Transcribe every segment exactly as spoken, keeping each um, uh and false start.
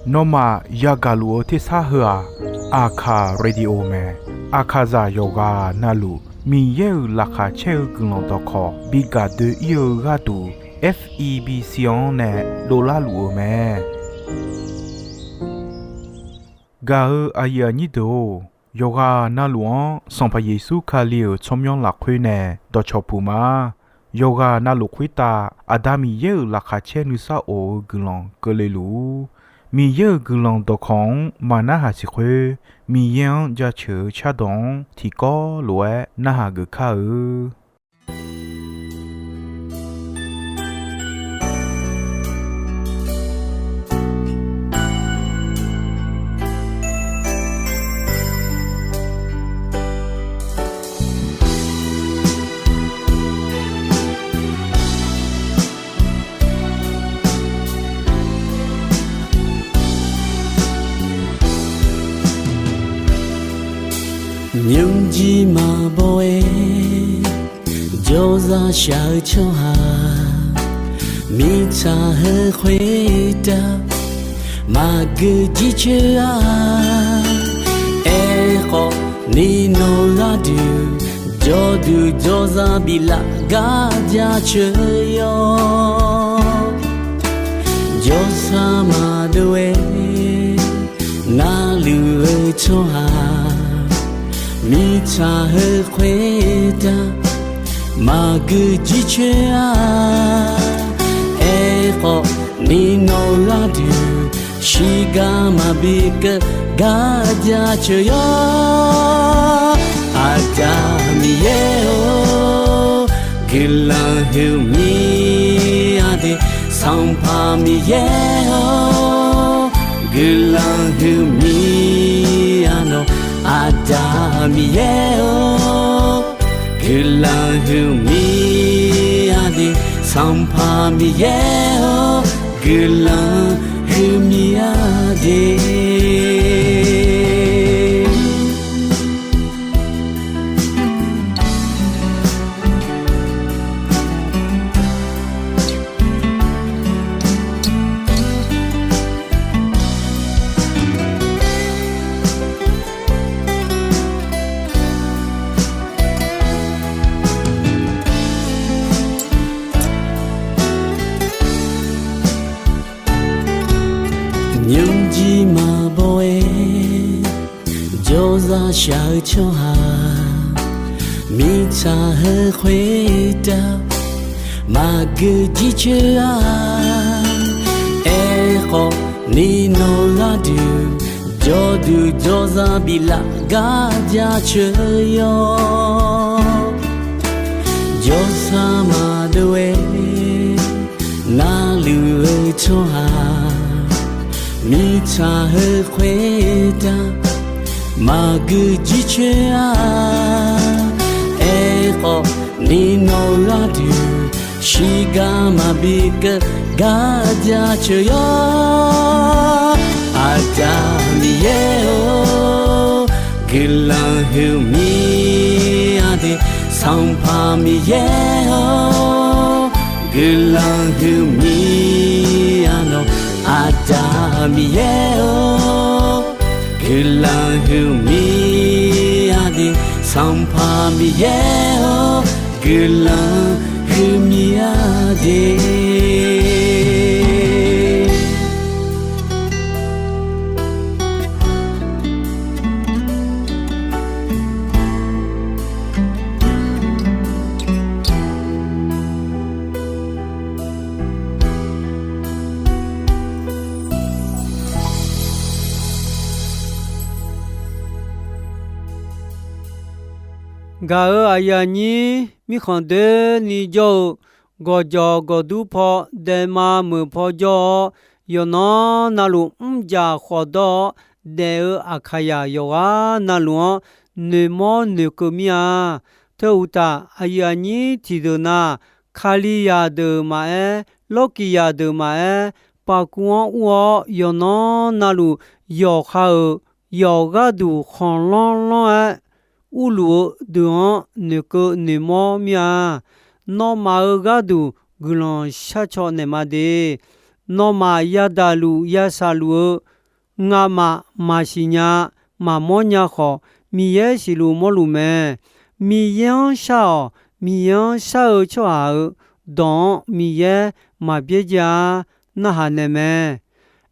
Nawmaf yagaq luf-eu tersar heu-aq, Aqkaq Radio mae. Aqkaqzaq yawqghaq navluf Miqyaer-euq laqkhaq caer-eu guiqlanq dawqkawq bi gaq doe-ir-eu gharduq, F E B C-anr nae dovlar luf-eu mae. Gaq-eu aqyuif aqnyir deuq-or, yawqghaq navluf-anr Sanqpaq Yeqsur Kali-euq tsawrmyanr lafkhoer nae dawqcawq puq ma. Yawqghaq navluf khoertav Aqda Miqyaer-euq laqkhaq caer nuisar of-eu guiqlanq keuvle luf-ur. Miqyaer-euq guiqlanq dawqkawq-anr maqnarhaq siq khoer, Miqyaer-anr jaceuq-eu cardawq-anr tiqkawv lof-aer narhaq geuf kar-eu. Nymrjir maqbaw-aer jawrzaq shaq-eu tsawrhaq, mirtsaq heu khoertav maqgeu jircoer-a. Aerkhawf ni nawq gharduq jawrduq jawrzaq biflaf gar jaceuq yawr. Jawrsar maqdov-aer narluf-eu tsawrhaq, mirtsaq heu khoertav maqgeu jircoer-a. Aerkhawf ni nawq gharduq shiqgar maqbi keuv gar jaceuq yawr. Aqda Miqyaer-or, guiqlanq huiqmir-a de. Sanqpaq Miqyaer-or, guiqlanq huiqmir-a nawq. Aqda Miqyaer-or, guiqlanq huiqmir-a de. Sanqpaq Miqyaer-or, guiqlanq huiqmir-a de. Nymrjir maqbaw-aer jawrzaq shaq-eu tsawrhaq, mirtsaq heu khoertav maqgeu jircoer-a. Aerkhawf ni nawq gharduq jawrduq jawrzaq biflaf gar jaceuq yawr. Jawrsar maqdov-aer narluf-eu tsawrhaq, mirtsaq heu khoertav maqgeu jircoer-a. Aerkhawf ni nawq gharduq shiqgar maqbi keuv gar jaceuq yawr. Aqda Miqyaer-or, guiqlanq huiqmir-a de. Sanqpaq Miqyaer-or, guiqlanq huiqmir-a nawq. Aqda Miqyaer-or, guiqlanq huiqmir-a de. Sanqpaq Miqyaer-or, guiqlanq huiqmir-a de. Gaq-euq aqyuif aqnyir, mirkhanq doeni jawr-eu gawqjawq gawqdur paw daema meuq paw jawr-awr, yawqnan navluf mrjaq khawf dawr-awr daef-eu Aqkaqzaq yawqghaq navluf-anr noeqmawr noeqkeuv mir-a. Teu uqtaf, aqyuif aqnyir tiqdeuq na, Kalizaq deuq maqaer, Lawrkiqzaq deuq maqaer, paqkuv-anr ur-awr yawqnan navluf yawqha-euq yawq gharduq khanqlanr lanr-aer urluf-eu deuq-anr noeqkeuv noeqmawr mir-a. Nawmaf-euq gharduq guiqlanq sharcaw naeq ma de. nawmaf yadaq luf yashaq luf-eu ngamaf maqsiq nya-a. Maqmawr nya khawf, Miqyaer siqluf mawrluf mae. Miqyaer-anr shar-awq. Miqyaer-anr shar-eu tsawrhaq-euq dawq-anr Miqyaer maqbyaerdzae-a. Narhaq naeq mae.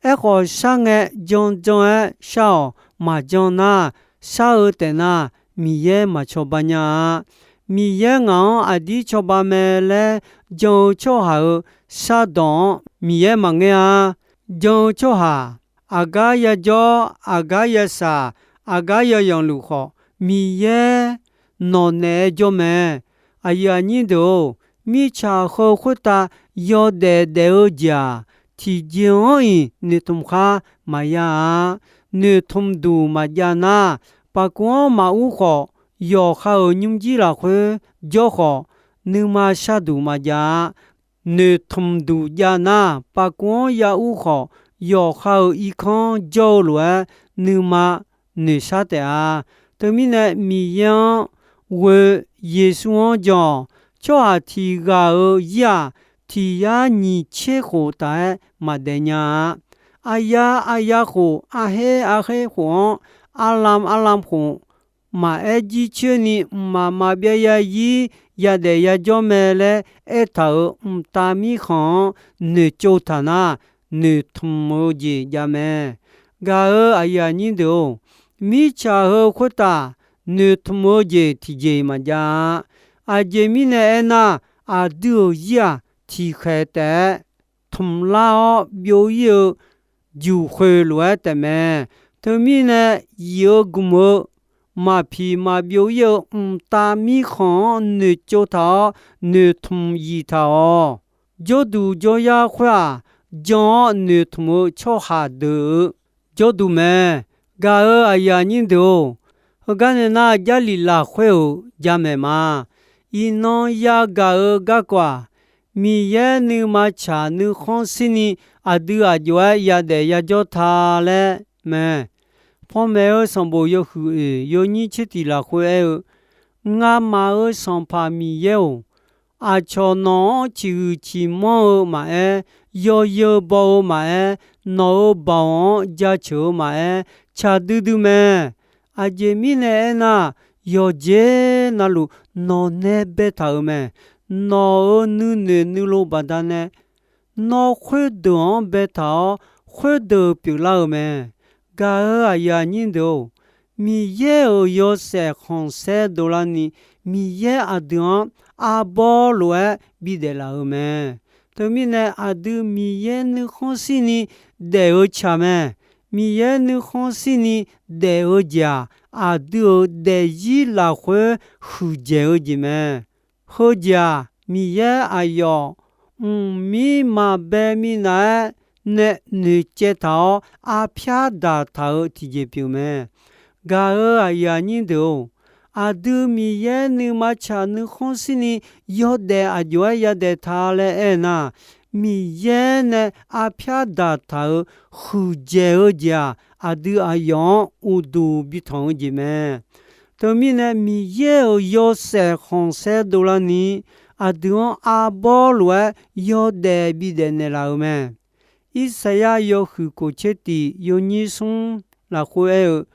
Aerkhawf, sharngae janjan-aer shar-awq. Maqjan nar, shar-eu taef nar, Miqyaer maqcawba nya-a. Miqyaer ngaq-anr aqdir cawba mae laer jan-eu tsawrhaq-euq shardawq-anr Miqyaer maqngaer-a. Jan-eu tsawrhaq, aqgar yajawr, aqgar yashaq, aqgar yayanq luf khawf, Miqyaer nawq naeq-aer jawr mae. Aqyuif aqnyir deuq-or, mirtsaq heu khoertav yawdaef daef-eu jeq-aq, tiqjeq-anr-iq noeqtmq khar maqya-a. Noeqtmq duq maqjav nar, paqkuv-anr maqur khawf, yawqha-euq nymrjir lafkhoer jawr khawf, nuima sharduq maqjav-a. Noeqtmq duq jav nar, paqkuv-anr ya ur khawf, yawqha-euq irkanr jawr-eu lof-aer nuima noeqshar taef-a. Teumirnae Miqyaer-anr ghoe, Yeqsur-anr jan-awq. Tsawrhaq tiq ghaq-euq zir-aq, tiq yar nyiq tser khof taf-aer maqdaef nya-a. Aqya aqya khof, aqher aqher khof-anr, arlam arlam khof maqaer jircoer ni mqmaq maqbyav yazir yadaef yajawr mae laer aertaq-euq mqtav mirkhanq-anr noeqtsov taq nar, noeqtmq-eu jeq jav mae. Gaq-euq aqyuif aqnyir deuq-or, mirtsaq heu khoertav noeqtmq-eu jeq tiqjeq maqjav-a. Aqjeq mirnae aernar, aqdui-euq zir-aq, tiqkhaeq taef-aer tmqlar-awr byov ir-eu juq khoeq lof-aer taefmae. Teumirnae, yif-eu gmq-eu maqpiq maqbyov ir-eu mqtav mirkhanq-anr noeqtsov taq-awr, noeqtmq yif taq-awq. Jawrduq jawryar khoer-aq, jan-awr noeqtmq-eu tsawrhaq deuq-euq jawrduq mae. Gaq-euq aqyuif aqnyir deuq-or, heugar nae nar, Jarlif lafkhoer-euq jamaeq ma. Iqnan yagaq-eu garkawv-aq, Miqyaer nuima tsaq nuikhanr shirni aqdui aqjox-aer yadaef yajawr ta laer mae. Panmaeq-eu sanqbof yawhuiq oeq yawnyir tser tiq lafkhoer aer-eu, Ngamaf-euq Sanqpaq Miqyaer-or, aqcawq nawq-anr ciqhuiq ciqmanr-eu maqaer, yawzeu baw-eu maqaer, nawq-euq baoq-anr jaceuq-eu maqaer, tsaq duidui mae. Aqjeq mirnae aernar, yawqjeq navluf nawq nae baetaq-euq mae. Nawq-euq nuinoeq nuilov baqdanae, nawr khoerdeuq-anr baetaq-awr, khoerdeuq pyeuflar-euq mae. Gaq-euq aqyuif aqnyir deuq-or, Miqyaer-euq yawshaef khanqsaer dovlarni, Miqyaer aqdui-anr arbawr lof-aer bidaef laf-euq mae. Teumirnae, aqdui Miqyaer nuikhanr shirni daef-eu tsaq mae. Miqyaer nuikhanr shirni daef-eu jeq-aq, aqdui-euq daefzir lafkhoer huiqdzaeq-eu jeq mae. Heujeq-aq, Miqyaer aqyawf mqmir maqbae minav-aer nae noeqcaev taq-awr, arpyar daqtaq-euq tiqjeq pyeuf mae. Gaq-euq aqyuif aqnyir deuq-or, aqdui Miqyaer nuima tsaq nuikhanr shirni yawdaef aqjox-aer yadaef ta laer aernar, Miqyaer nae arpyar daqtaq-euq huiqdzaeq-eu jeq-aq, aqdui aqyawf-anr uqduq bitanq-eu jeq mae. Teumirnae, Miqyaer-euq yawshaef khanqsaer dovlarni, aqdui-anr arbawr lof-aer yawdaef bidaef naeqlaf-euq mae. Irsaqyar yawhuiq kof tser tiq yawnyir smr lafkhoer aer-eu,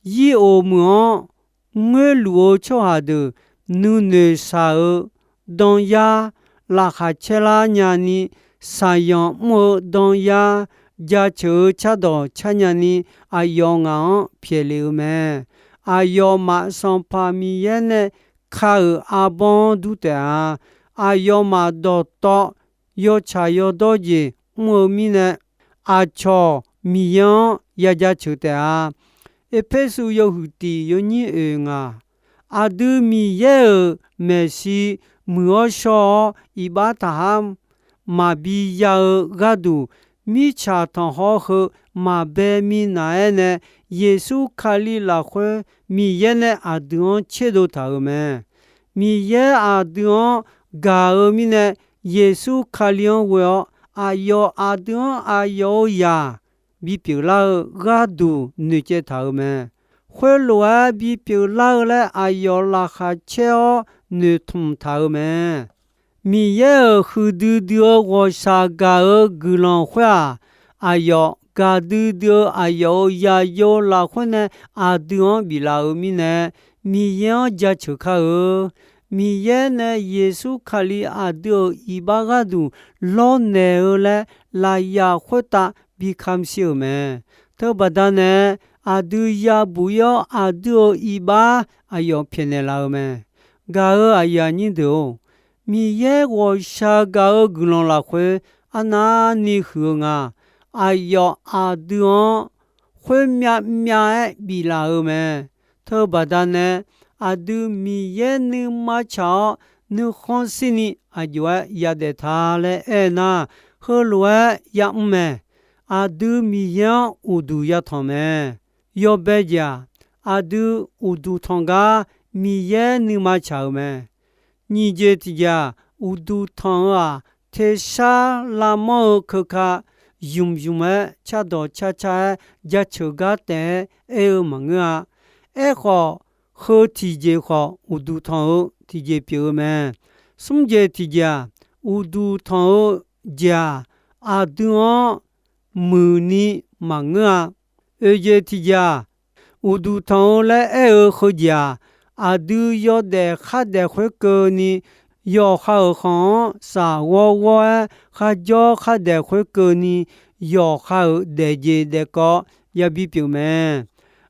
Yir of meuq-anr ngoerluf-eu tsawrhaq deuq nuinoeq shaq-eu danyar laqkhaq caerlar nyani, shaqzanq mr-eu danyar jaceuq-eu cardawq car nyani, aqyawf ngaq-anr pyaeq lef-eu mae. Aqyawfmaf Sanqpaq Miqyaer nae ka-euq arbawr-anr dur taef-a. Aqyawfmaf dawqtawv yawtsaq yawdawr jeq mr-eu mirnae, aqcawq Miqyaer-anr ya jaceuq taef-a. Erpersu yawhuiq tiq yawnyir oeq ngaq, aqdui Miqyaer-euq maeqshi muiq-awr shawr-awr iqbax taqhar maqbi ya-eu gharduq, mirtsaq tanqkhawr heu maqbae minav-aer nae, Yeqsur Kali lafkhoer Miqyaer nae aqdui-anr tserdov taq-euq mae. Miqyaer aqdui-anr gaq-eu mirnae, Yeqsur Kali-anr ghoe-awr aqyawf aqdui-anr aqyawf-euq zaq bipyeuf lar-eu gharduq noeqcaev taq-euq mae. Khoerlof-aer bipyeuf lar-eu laer aqyawf laqkhaq caer-awr noeqtmq taq-euq mae. Miqyaer-euq huiqdui dui-eu ghawqshaq gaq-eu guiqlanq khoer-aq, aqyawf gaqdui dui-eu aqyawf-euq yaqyo lafkhoer nae aqdui-anr biflaf-euq mirnae, Miqyaer-anr jaceuq kar-eu. Miqyaer nae Yeqsur Kali aqdui-euq iqbax gharduq lawrnaeq-eu laer lafyaq khoertav bi kamq shir-euq mae. Teubaqda nae, aqdui yabuq ir-awr aqdui-euq iqbax aqyawf pyaeqnaeq laf-eu mae. Gaq-euq aqyuif aqnyir deuq-or, Miqyaer ghawqshaq gaq-eu guiqlanq lafkhoer arnavni huiq-eu nga. Aqyawf aqdui-anr khoermyav myav-aer biflaf-eu mae. Teubaqda nae, aqdui Miqyaer nuima tsaq-awr nuikhanr shirni aq jov-aer yadaef ta laer aer nar, heulof-aer yamr mae. Aqdui Miqyaer-anr uqduq yatanq mae. Yawbae jeq-aq, aqdui uqduq tanq gar Miqyaer nuima tsaq-euq mae. Nyiq jeq tiq jeq-aq, uqduq tanq-eu-aq, tersar lavmanr-eu keuka ymq ymq-aer cardawq car car-aer jaceuq gar taef-aer aer-eu maqngeur-a. Aerkhawf, heu tiqjeq khawf uqduq tanq-eu tiqjeq pyeuf-eu mae. Smr jeq tiq jeq-aq, uqduq tanq-eu jeq-aq, aqdui-anr muiqni maqngeur-a. Oeq jeq tiq jeq-aq, uqduq tanq-eu laer aer-eu heujeq-aq, aqdui yawdaef khardaef khoerkeuvni, yawqha-euq khanq-anr shafghawr ghawr-aer kharjawr khardaef khoerkeuvni, yawqha-euq daefjeq daefkawv yabi pyeuf mae.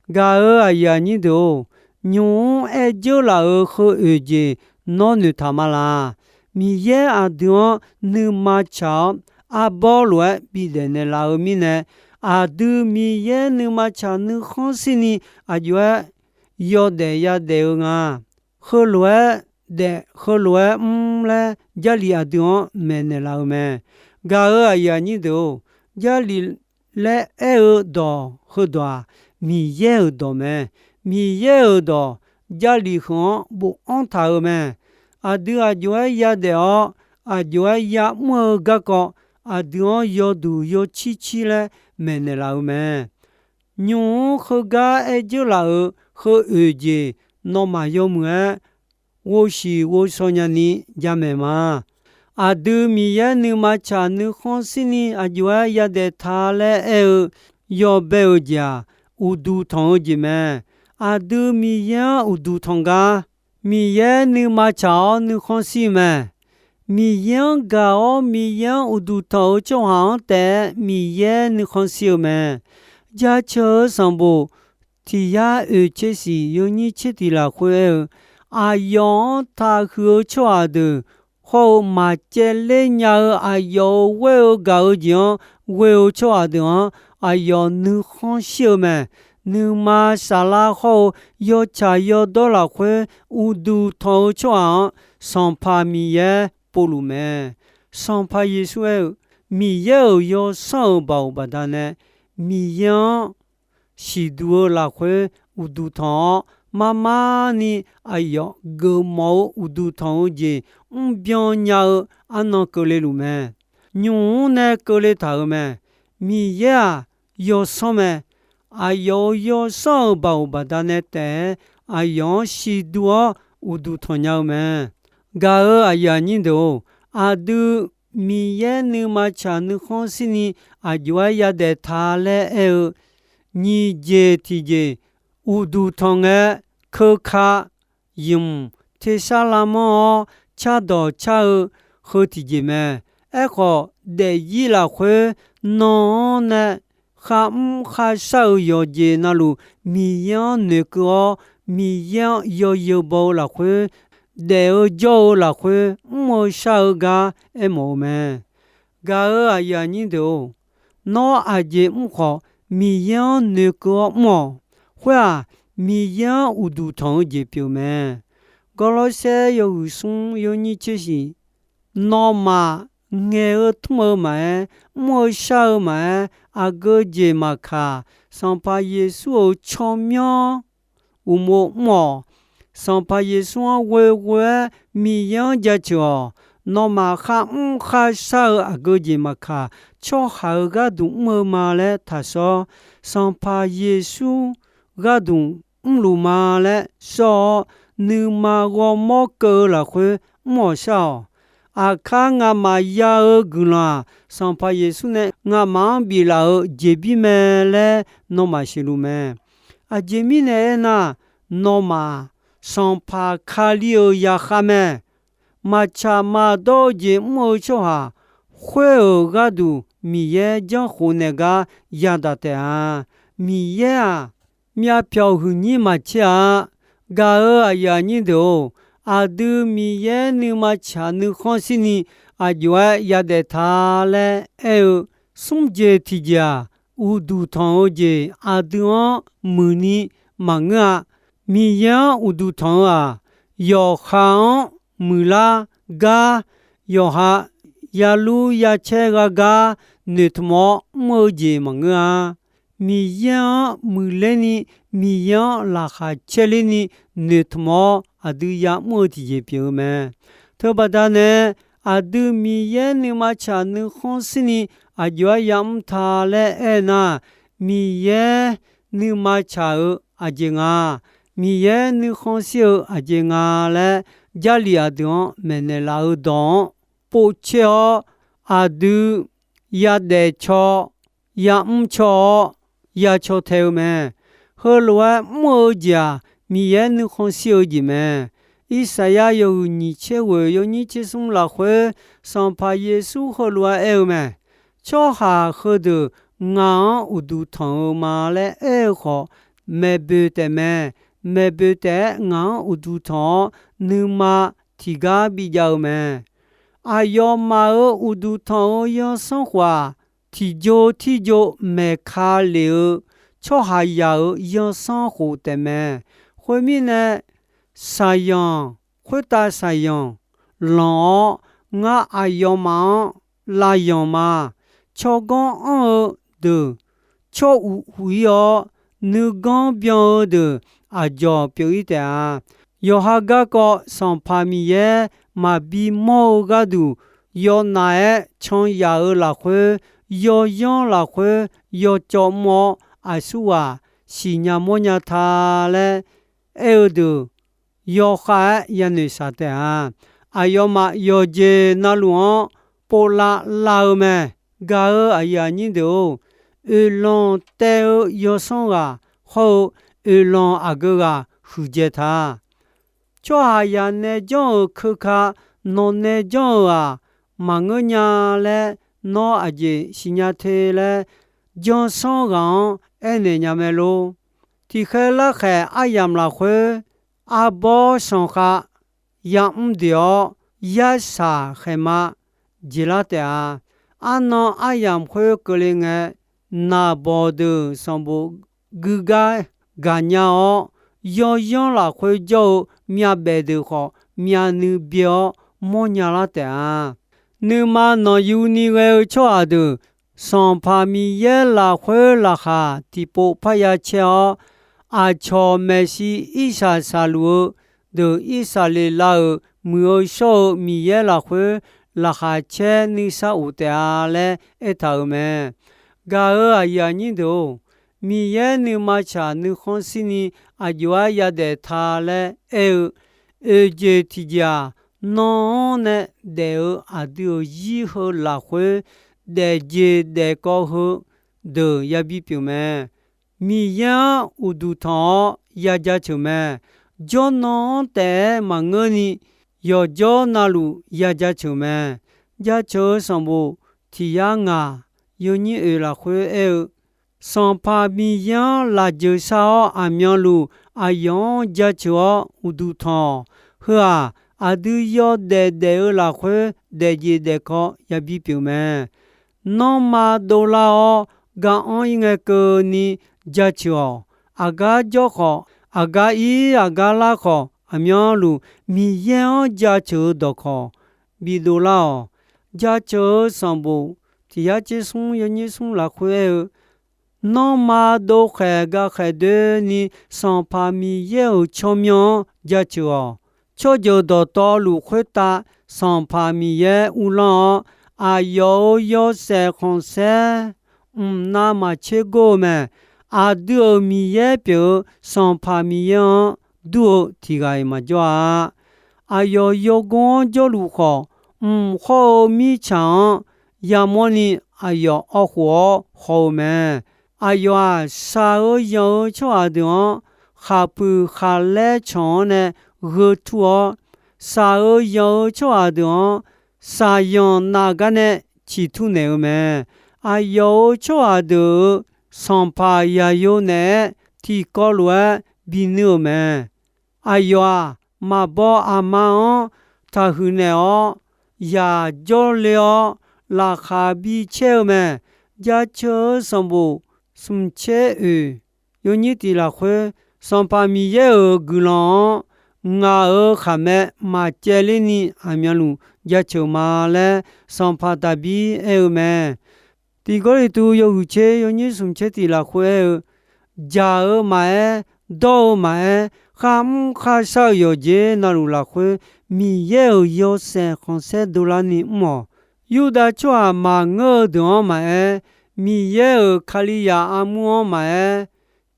Gaq-euq aqyuif aqnyir deuq-or, nymq-mr aer dzeurlaf-euq heu oeq jeq nawr noeqtaq ma laq. Miqyaer aqdui-anr nuima tsaq-awr arbawr lof-aer bidaef naeqlaf-eu mirnae, aqdui Miqyaer nuima tsaq nuikhanr shirni aq jov-aer yawdaef yadaef-eu nga. Heulof-aer daef, heulof-aer mr laer Jarlif aqdui-anr maeqnaeq laf-eu mae. Gaq-euq aqyuif aqnyir deuq-or, Jarlif laer aer-eu dawq heudawq-aq, Miqyaer-euq dawq mae. Miqyaer-euq dawq Jarlif heu-anr bofanr taq-eu mae. Aqdui aq jov-aer yadaef-awr, aq jov-aer yamr-eu garkawv, aqdui-anr yawduq yawcir cir laer maeqnaeq laf-eu mae. Nymq-mr heugar aer dzeurlaf-euq heu oeq jeq nawmaf yawmuiq-aer ghovshiq ghovshaw nyani jamaeq ma. Aqdui Miqyaer nuima tsaq nuikhanr shirni aq jov-aer yadaef ta laer aer-eu yawbae-euq jeq-aq, uqduq tanq-eu jeq mae. Aqdui Miqyaer-anr uqduq tanq gar, Miqyaer nuima tsaq-awr nuikhanr shir mae. Miqyaer-anr gaq-awr Miqyaer-anr uqduq tanq-eu tsawrhaq-anr taef-aer Miqyaer nuikhanr shir-eu mae. Jaceuq-eu sanqbof tiq yar oeq tser siq yawnyir tser tiq lafkhoer aer-eu, aqyawf-anr taqhuiq-eu tsawrhaq deuq hawr-eu maqcaevler nya-eu aqyawf-euq ghoer-eu gaq-eu jeq-anr ghoe-eu tsawrhaq deuq-anr aqyawf nuikhanr shir-eu mae. Nuima saflar hawr-eu yawtsaq yawdawr lafkhoer uqduq tanq-eu tsawrhaq-anr, Sanqpaq Miqyaer povluf mae. Sanqpaq Yeqsur aer-eu, Miqyaer-euq yawsanr-euq baoq baqdanae, Miqyaer-anr siqduq-eu lafkhoer uqduq tanq-awr, marmarni aqyawf geufmawf-eu uqduq tanq-eu jeq mrbyan nya-eu arnan keuvle luf mae. Nymq-mr nae keuvle taq-euq mae. Miqyaer-aq, yawsanr mae. Aqyawf-euq yawsanr-euq baoq baqdanae taef-aer, aqyawf-anr siqduq-awr uqduq tanq nya-eu mae. Gaq-euq aqyuif aqnyir deuq-or, aqdui Miqyaer nuima tsaq nuikhanr shirni aq jov-aer yadaef ta laer aer-eu, nyiq jeq tiqjeq uqduq tanq ngae, keuka, ymq, tersar lavmanr-awr cardawq car-eu heu tiqjeq mae. Aerkhawf, daefzir lafkhoer nan-anr nae kharmr kharshar-euq yawqjeq navluf Miqyaer-anr noeqkeuv-awr, Miqyaer-anr yawzeu baw-eu lafkhoer, daef-eu jawr-eu lafkhoer mr-eu shar-eu gar aermawf-eu mae. Gaq-euq aqyuif aqnyir deuq-or, nawr aqjeq mr khawf, Miqyaer-anr noeqkeuv-awr mr-awq. Khoer-aq, Miqyaer-anr uqduq tanq-eu jeq pyeuf mae. Gawrlawrsaer yawhuiq smr yawnyir tser siq, nawmaf ngaeq-eu tmr-eu maqaer, mr-eu shar-eu maqaer, aqgeu jeq maqkaq, Sanqpaq Yeqsur-euq tsawrmyanr uqmov mr-awq. Sanqpaq Yeqsur-anr ghoeghoe-aer Miqyaer-anr jaceuq-awq. Nawmaf kharmr kharshar-eu aqgeu jeq maqkaq, tsawrhaq-euq gharduq mr-eu ma laer taqshawr. Sanqpaq Yeqsur gharduq mrluf ma laer shawr-awr, nuima ghawrmawr keuv-eu lafkhoer mr-awq shar-awq. Aqkar ngamaf ya-eu guiqlanq-aq, Sanqpaq Yeqsur nae ngamaf-anr biflaf-euq jeqbir mae laer nawmaf siqluf mae. Aqjeq mirnae aernar, nawmaf-aq, Sanqpaq Kali-euq zaqkhav mae. Maqtsaq maqdawr-eu jeq mr-eu tsawrhaq khoer-euq gharduq Miqyaer janrkhof naeq gar yadaq taef-a. Miqyaer-aq, myavpyawq huiqnyir maqtser-a. Gaq-euq aqyuif aqnyir deuq-or, aqdui Miqyaer nuima tsaq nuikhanr shirni aqjox-aer yadaef ta laer aer-eu smr jeq tiqjeq-aq, uqduq tanq-eu jeq aqdui-anr muiqni maqngeur-a. Miqyaer-anr uqduq tanq-eu-aq, yawqha-anr muiqlar gar, yawqha yalur yacaer gha gar noeqtmq-awr mr-eu jeq maqngeur-a. Miqyaer-anr muiqler ni, Miqyaer-anr laqkhaq caerler ni noeqtmq-awr aqdui ya'mr-eu tiqjeq pyeuf-eu mae. Teubaqda nae, aqdui Miqyaer nuima tsaq nuikhanr shirni aqjox-aer ya'mr ta laer aernar, Miqyaer nuima tsaq-eu aqjeq nga, Miqyaer nuikhanr shir-eu aqjeq nga laer, Jarlif aqdui-anr maeqnaeq laf-eu dawq-anr povtser-awr, aqdui yadaef caw, ya'mr caw-awr, yacaw tae-eu mae. Heulof-aer mr-eu jeq-aq, Miqyaer nuikhanr shir-eu jeq mae. Irsaqyar yawhuiq nyiq tser ghoeq yawnyir tser smr lafkhoer, Sanqpaq Yeqsur heulof-aer aer-eu mae. Tsawrhaq heudeuq ngaq-anr uqduq tanq-eu ma laer aer-eu khawf, maeqboeq taef mae. Maeqboeq taef-aer ngaq-anr uqduq tanq-awr, nuima tiqgar bijav-eu mae. Aqyawfmaf-euq uqduq tanq-eu yawsanr khof-aq, tiqjo tirjo maeqka lef-eu tsawrhaqzaq-euq yawsanr khof taef mae. Khoermirnae, shaqyanq khoertav shaqyanq lanq-awr, ngar aqyawfmaf-anr lavyanq ma. Tsawrganr anr-eu deuq tsawruq uq-ir-awr, nuiganr byan-eu deuq aqdzawq pyeuf-ir taef-a. Yawqha garkawv Sanqpaq Miqyaer maqbi mawr-eu gharduq, yawnaf-aer can yaf-euq lafkhoer, yawyanr lafkhoer yawcawv mr-awr, aqsurghaq siqnya mawrnya ta laer aer-eu deuq, yawkhav-aer yanoeq shaq taef-a. Aqyawfmaf yawqjeq navluf-anr povlav lav-eu mae. Gaq-euq aqyuif aqnyir deuq-or, oeqlanq taev-eu yawsanr ghaq hawr-eu oeqlanq aqgeu ghaq huiqdzae ta. Tsawrhaqzaq nae janr-euq keuka nawq nae janr-euq-aq, maqngeur nya laer nawr aqjeq siqnya te laer, janrsanr ghaq-anr aernaeq nya mae lor. Tiqkhaer larkhaeq aryamq lafkhoer, arbawr sanqkhav yamr deuq-awr, yarsaq khaeqma jeqlar taef-a. Arnan aryamq khoer keuvle ngae, naqbawq deuq sanqbof guigar gaqnya-awr, yawyanr lafkhoer jawr-eu myavbaef deuq khawf, myavnuiv byae-awr mawrnya lar taef-a. Nuima nanqyuni ghae-eu tsawrhaq deuq, Sanqpaq Miqyaer lafkhoer laqkhaq tiqpov parya caer-awr, aqcawq maeqshi Irsaq saqluf-eu deuq Irsaqleqlav-euq muiq-eu shawr-eu Miqyaer lafkhoer laqkhaq caer nuisar of taef-a laer aertaq-euq mae. Gaq-euq aqyuif aqnyir deuq-or, Miqyaer nuima tsaq nuikhanr shirni aqjox-aer yadaef ta laer aer-eu, oeq jeq tiqjeq-aq, nan-anr nae daef-eu aqdui-euq zir heu lafkhoer daefjeq daefkawv heu deuq yabi pyeuf mae. Miqyaer-anr uqduq tanq-awr yajaceuq mae. Jawrnan-anr taef-aer maqngeurni, yawqjawr navluf yajaceuq mae. Jaceuq-eu sanqbof tiq yar ngaq yawnyir oeq lafkhoer aer-eu, Sanqpaq Miqyaer-anr lafjeuq shar-awr aqmyanluf aqyawf-anr jaceuq-awr uqduq tanq-awq. Heu-aq, aqdui yawdaef daef-eu lafkhoer daefjeq daefkawv yabi pyeuf mae. Nanrma dovlar-awr, ga-anr ir ngae keuvni jaceuq-awq. Aqgar jawr khawf, aqgar ir aqgar lar khawf, aqmyanluf Miqyaer-anr jaceuq-eu dawqkawq bidov lar-awq. Jaceuq-eu sanqbof tiq yar tser smr yawnyir smr lafkhoer aer-eu, nanrma dovkhaeq gakhaeq doeni Sanqpaq Miqyaer-euq tsawrmyanr-anr jaceuq-awq. Tsawrjeuq dawqtawvluf khoertav Sanqpaq Miqyaer uvlanr-awr, aqyawf-euq yawshaef khanqsaer mqnav maqtser gor-eu mae. Aqdui-euq Miqyaer pyeuf-eu Sanqpaq Miqyaer-anr dur-eu tiq ghaq-iq maqjawr-a. Aqyawf yawgor-anr jawrluf khawf, mq hawr-eu mirtsaq-anr yamawrni aqyawf awv khof-awr haw-eu mae. Aqyawf-aq, shaq-eu yanq-eu tsawrhaq deuq-anr khaqpuiq khaqlaer canq-anr nae gheu tur-awr, shaq-eu yanq-eu tsawrhaq deuq-anr shaqyanq navgar nae ciqtur naeq-eu mae. Aqyawf-euq tsawrhaq deuq-euq sanqpaq Yaqyo naeq-aer tiqkawv lof-aer binuir-eu mae. Aqyawf-aq, maqbaw aqma-anr taqhuiq naeq-awr, yaq jawrle-awr laqkhaq bicaer-eu mae. Jaceuq-eu sanqbof smq caer oeq yawnyir tiq lafkhoer, Sanqpaq Miqyaer-euq guiqlanq-anr ngaq-euq khaqmae maqcaevler ni aqmyanluf jaceuq ma laer, sanqpaq Daqbir aer-eu mae. Tiq Gawrliqtu yawhuiq tser yawnyir smq caer tiq lafkhoer aer-eu, jaq-eu maqaer, dawr-eu maqaer, kharmr kharshar-euq yawqjeq navluf lafkhoer, Miqyaer-euq yawshaef khanqsaer dovlar ni mr-awq. Yurdav tsawrhaq maqngeur-eu deuq-anr maqaer, Miqyaer-euq Kalizaq armur-anr maqaer,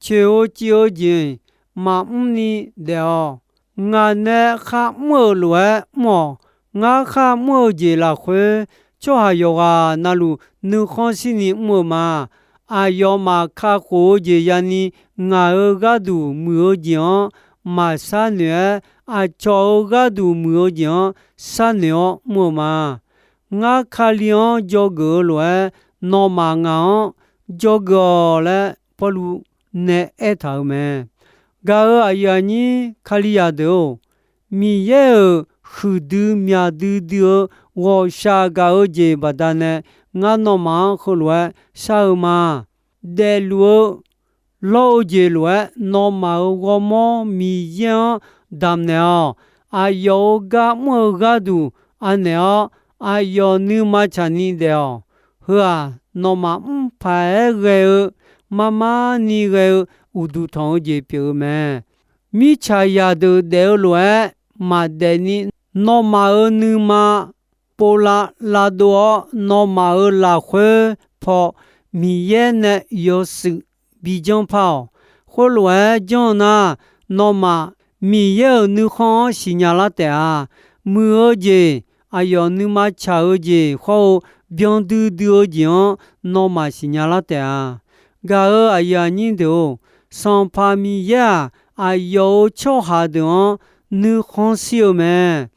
coeq-eu civ-eu jeq maqmr ni daef-awq. Ngaq nae kharmr-euq lof-aer mr-awq. Ngar kharmr-eu jeq lafkhoer, tsawrhaq yawqghaq navluf nuikhanr shir ni mr-eu ma. Aqyawfmaf kakhof-eu jeq yani ngaq-euq gharduq muiq-eu jeq-anr maqshar noeq-aer, aqcawq-euq gharduq muiq-eu jeq-anr sharnoeq-awr mr-eu ma. Ngar Kali-anr dzawgeuf-eu lof-aer, nawmaf ngaq-anr dzawgeuf-awq laer, Pawrluv nae aertaq-euq mae. Gaq-euq aqyuif aqnyir Kalizaq deuq-or, Miqyaer-euq huiqdui myaq duidui-eu ghawqshaq gaq-eu jeq baqdanae, ngar nawmaf-anr heulof-aer shar-eu ma. Daefluf-eu lawr-eu jeq lof-aer, nawmaf-euq ghawrmawr Miqyaer-anr damq naeq-awq. Aqyawf-euq gar mr-eu gharduq anaeq-awr, aqyawf nuima tsaqni daef-awq. Heu-aq, nawmaf mr paq-aer ghae-eu, mar mar ni ghae-eu uqduq tanq-eu jeq pyeuf-eu mae. Mirtsaq zaqdeuq daef-eu lof-aer maqdaef ni, nawmaf-euq nuima povlav lavdov-awr, nawmaf-euq lafkhoer paw Miqyaer nae yawshuif bijanr par-awq. Khoerlof-aer janr-eu nar, nawmaf Miqyaer-euq nuikhanr-anr siqnya lar taef-a. Muiq-eu jeq, aqyawf nuima tsaq-eu jeq hawr-eu byan duidui-eu jeq-anr nawmaf siqnya lar taef-a. Gaq-euq aqyuif aqnyir deuq-or, Sanqpaq Miqyaer-aq, aqyawf-euq tsawrhaq deuq-anr nuikhanr shir-eu mae.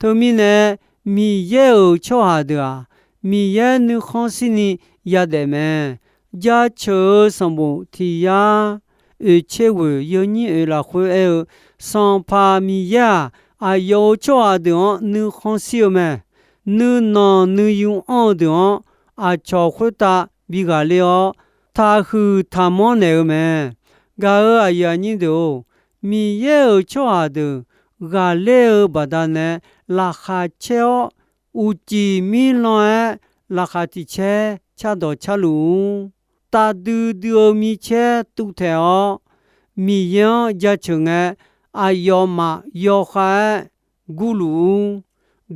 Teumirnae, Miqyaer-euq tsawrhaq deuq-aq, Miqyaer nuikhanr shirni yadaef mae. Jaceuq-eu sanqbof tiq yar oeq tser ghoeq yawnyir oeq lafkhoer aer-eu, Sanqpaq Miqyaer-aq, aqyawf-euq tsawrhaq deuq-anr nuikhanr shir-eu mae. Nuinanq nuiyu anr-eu deuq-anr aqcawq khoertav bi ghaqler-awr, taqhuiq taqmanr naeq-eu mae. Gaq-euq aqyuif aqnyir deuq-or, Miqyaer-euq tsawrhaq deuq ghaqler-eu baqdanae laqkhaq caer-awr, uqcif mirlan-aer laqkhaq tiq caer cardawq carluf-ur. Tavdui dui-eu micaer tuvtaeq-awr, Miqyaer-anr jaceuq ngae, aqyawfmaf yawkhav-aer gurluf-ur.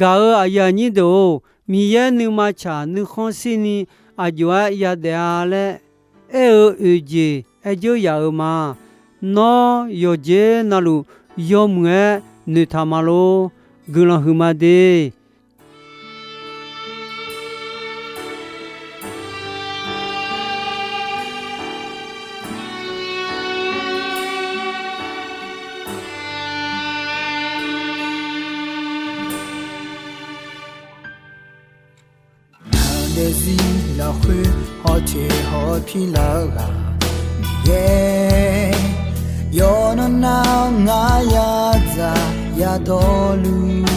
Gaq-euq aqyuif aqnyir deuq-or, Miqyaer nuima tsaq nuikhanr shirni aqjox-aer yadaef-a laer aer-eu oeq jeq aer dzeur yaf-euq ma. Nawr yawqjeq navluf yawmuiq-aer noeqtaq ma lor. Guiqlanq huiqma de. Ngaq daefzir lafkhoer hawteq hawpir lar-eu ghaq Miqyaer, yawqnan nar-eu ngar yadzaq yadawrluf,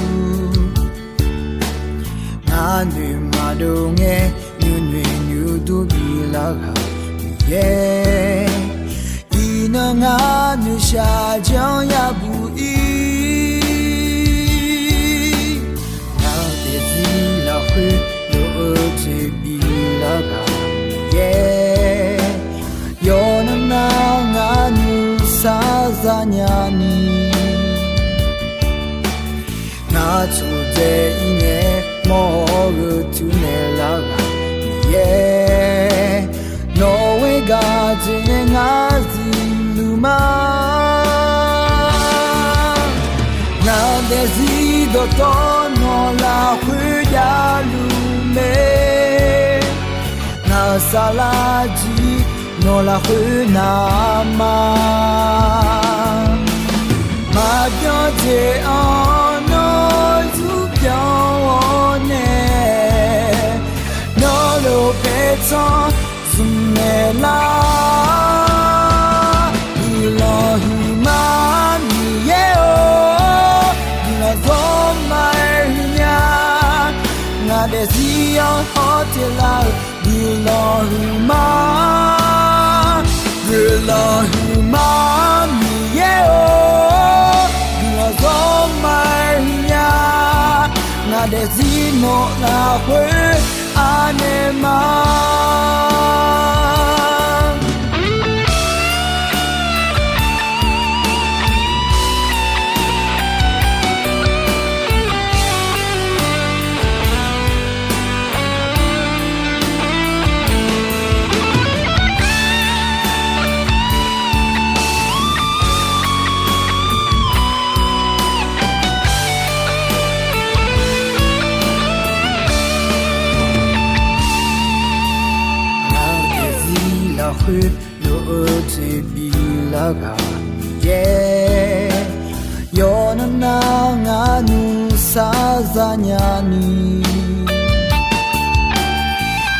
ngar noeq maqdov ngae nuinoeq nuidur bilar ghaq Miqyaer, iqnan ngar noeqshaq janr yabuq ir. Ngaq daefzir lafkhoer yawf-eu jeq bilar ghaq Miqyaer, yawqnan nar ngar nuisar zanya ni, ngar tsawqdzae ir ngae mawr-awr gheu tur naeq lar ghaq Miqyaer, nawq-eu gaq jeq nae ngar zifluf ma. Ngaq daefzir dawqtawvluf nawq lafkhoer Aqsaqlaq jir nawq lafkhoer navma, maqbyan jeq-anr nawr zurbyan-awr nae, nawr lof paertsanr zmq naeqlar. Guiqlanq huiqma Miqyaer-or, guiqlanq zawrma-aer huiqnya. Ngaq daefzir-anr hawteq lar-euq guiqlanq huiqma. Guiqlanq huiqma Miqyaer-or, guiqlanq zawrma-aer huiqnya. Ngaq daefzir nawq lafkhoer anaeq ma. Ngaq daefzir lafkhoer lof-eu jeq biflar ghaq Miqyaer, yawqnan nar ngar nuisar zanya ni,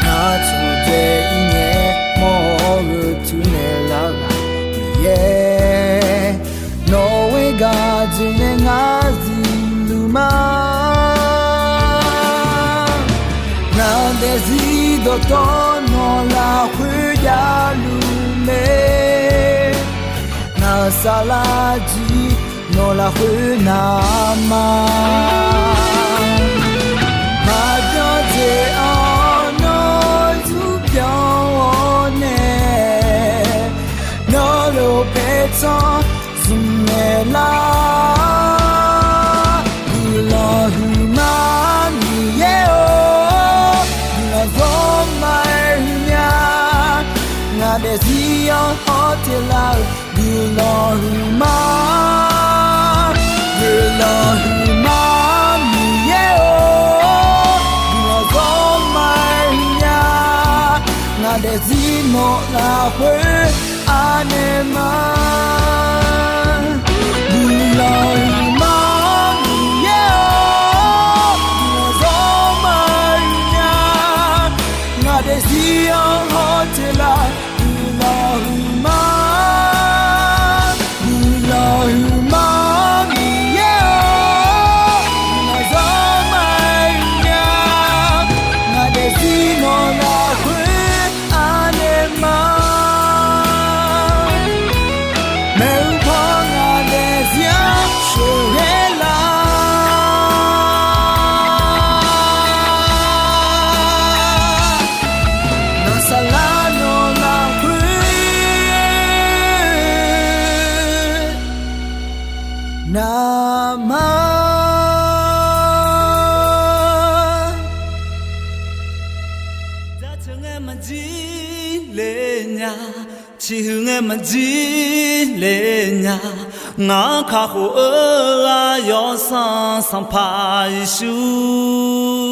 ngar cawqdzae-ir ngae mawr-eu tuirnaeq lar ghaq Miqyaer, nawq-eu gaq jeq nae ngar zifluf ma. Ngaq daefzir dawqtawvluf nawq lafkhoer javluf mae. Ngaq saflar jir nawq lafkhoer navma, maqbyan jeq-anr nawr zurbyan-awr nae, nawr lof paertsanr zmq naeqlar. Guiqlanq huiqma Miqyaer-or, guiqlanq zawrma-aer huiqnya. Ngaq daefzir-anr hawteq lar-euq guiqlanq huiqma, guiqlanq huiqma Miqyaer-or, guiqlanq zawrma-aer huiqnya. Ngaq daefzir nawq lafkhoer anaeq ma. Guiqlanq huiqma Miqyaer-or, guiqlanq zawrma-aer huiqnya. Ngaq daefzir-anr hawteq lar guiqlanq huiqma, guiqlanq huiqma Miqyaer-or, guiqlanq zawrma-aer huiqnya. Ngaq daefzir nawq lafkhoer anaeq ma. Maeqhu paw ngaq daefzir-anr sheuqghae lar. Ngaq saflar nawq lafkhoer navma. Jaceuq ngae maqjir le nya, ciqhuiq ngae maqjir le nya. Ngaq-anr kakhof-eu ghaq Yawsanr Sanqpaq Yeqsur.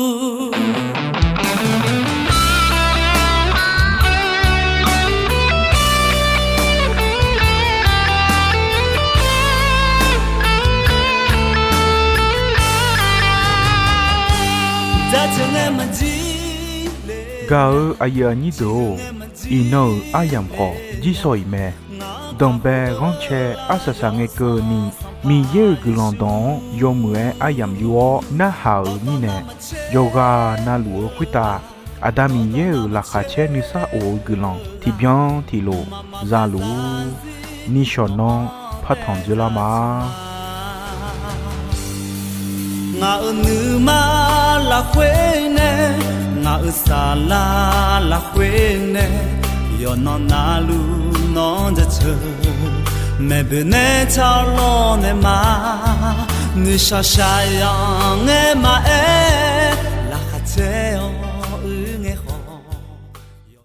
Jaceuq ngae maqjir le. Gaq-eu aqyuif aqnyir deuq-or, iqnan-euq aryamq khawf jirsawq iq mae. Danqbae ghanrcae arsaq saq ngae keuvni, Miqyaer-euq guiqlanq dawq-anr yawmuiq-aer aryamq yur-awr narhaq-euq mirnae, yawqghaq navluf-eu khoertav Aqda Miqyaer-euq laqkhaq caer nuisar of-eu guiqlanq tiqbyan tiqlof zaluf-ur. Nishawq nanr partanq dzeurlar ma. Ngaq-euq nuima lafkhoer nae, ngaq-euq saflar lafkhoer nae, yawqnan navluf nawr jaceuq maeqboeq nae car lawr nae ma. Nuishaq shaqyanq ngae maqaer,